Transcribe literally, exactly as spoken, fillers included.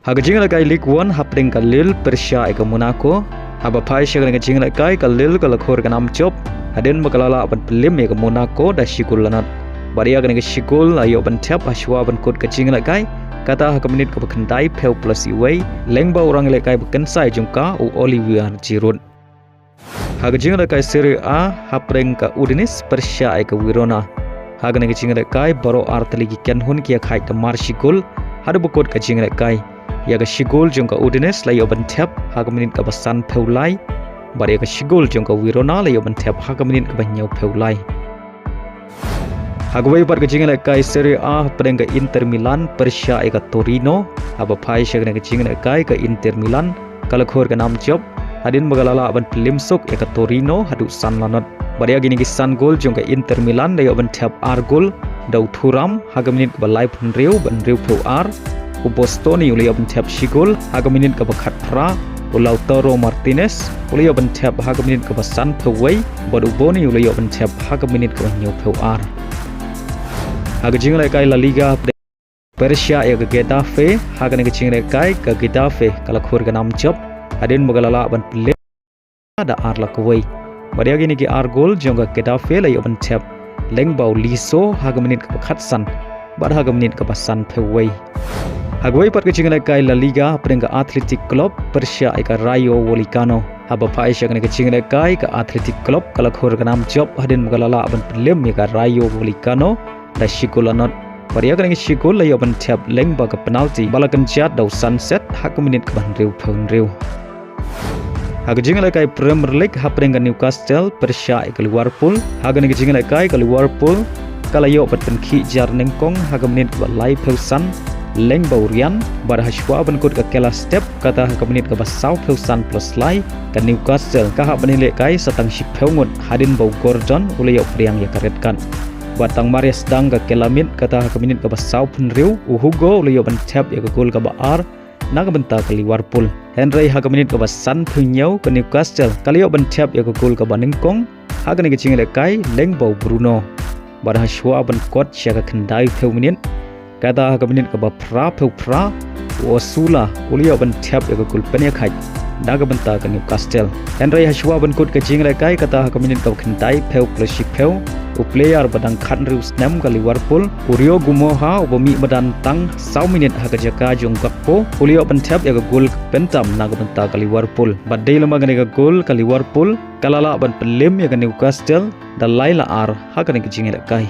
Ha ka jingïalehkai Ligue One hapdeng ka Lille pyrshah ïa ka Monaco. Haba phai sha kane ka jingïalehkai ka Lille ka la khur ka nam jop hadien ba ka la lah ban pynliem ïa ka Monaco da shi gol la nod. Bad ïa kane ka shi gol la ïoh ban thep ha shuwa ban kut ka jingïalehkai, kata ha ka minit kaba khyndai phew plus iwei, lyngba u rangïalehkai ba kynsai jong ka u Olivier Giroud. Ha ka jingïalehkai Serie A hapdeng ka Udinese pyrshah ïa ka Verona. Ha kane ka jingïalehkai baroh artylli ki kynhun ki ïakhaid da mar shi gol haduh ba kut ka jingïalehkai. Ïa ka shi gol jong ka Udinese la ïoh ban thep ha ka minit kaba san phew lai, bad ïa ka shi gol jong ka Verona la ïoh ban thep ha ka minit kaba hynñiew phew lai. Ha kawei pat ka jingïalehkai Serie A hapdeng ka Inter Milan pyrshah ïa ka Torino. Haba phai sha kane ka jingïalehkai ka Inter Milan ka la khur ka nam jop hadien ba ka la lah ban pynliem suk ïa ka Torino haduh san la nod. Bad ïa kine ki san gol jong ka Inter Milan la ïoh ban thep ar gol da u Thuram ha ka minit kaba laiphew hynriew bad hynriew phew ar. U Bastoni u la ïoh ban thep shi gol ha ka minit kaba khatphra. U Lautaro Martinez u la ïoh ban thep ha ka minit kaba san phew wei, bad u Boni u la ïoh ban thep ha ka minit kaba hynñiew phew ar. Ha ka jingïalehkai La Liga hapdeng pyrshah ïa ka Getafe, ha kane ka jingïalehkai ka Getafe ka la khur ka nam jop hadien ba ka la lah ban pynliem da ar la kawei. Bad ïa kine ki ar gol jong ka Getafe la ïoh ban thep lyngba u Liso ha ka minit kaba khatsan bad ha ka minit kaba san phew wei. Ha kawei pat ka jingïalehkai La Liga hapdeng ka Athletic Club pyrshah ïa ka Rayo Vallecano. Haba phai sha kane ka jingïalehkai ka Athletic Club ka la khur ka nam jop hadien ba ka la lah ban pynliem ïa ka Rayo Vallecano da shi gol la nod. Bad ïa kane ka shi gol la ïoh ban thep lyngba ka penalti ba la kynjat da u Sanchez ha ka minit kaba hynriew phew hynriew. Ha ka jingïalehkai Premier League hapdeng ka Newcastle pyrshah ïa ka Liverpool. Ha kane ka jingïalehkai ka Liverpool ka la ïoh ban pynkhih jar nyngkong ha ka minit kaba laiphew san lyngba u Ryan, bad ha shuwa ban kut ka kylla step, kata ha ka minit kaba saw phew san plus lai, ka Newcastle ka hap ban ïalehkai sa tang shiphew ngut hadien ba u Gordon u la ïoh pdiang ïa ka red card. Bad tang mar ïa sdang ka kylla miet, kata ha ka minit kaba saw phew hynriew, u Hugo u la ïoh ban thep ïa ka gol kaba ar na ka bynta ka Liverpool. Hynrei ha ka minit kaba san phew hynñiew ka Newcastle ka la ïoh ban thep ïa ka gol kaba nyngkong ha kane ka jingïalehkai lyngba u Bruno. Bad ha shuwa ban kut sha ka khyndai phew minit, kata ha ka minit kaba phra phew phra, u Osula u la ïoh ban thep ïa ka gol pynïakhaid na ka bynta ka Newcastle. Hynrei ha shuwa ban kut ka jingïalehkai, kata ha ka minit kaba khyndai phew plus shiphew, u player ba dang khathynriew snem ka Liverpool, u Rio Gumoha uba mih madan tang saw minit ha ka jaka jong u Gakpo, u la ïoh ban thep ïa ka gol kaba pyntam na ka bynta ka Liverpool. Bad dei lem bad kane ka gol ka Liverpool ka la lah ban pynliem ïa ka Newcastle da lai la ar ha kane ka jingïalehkai.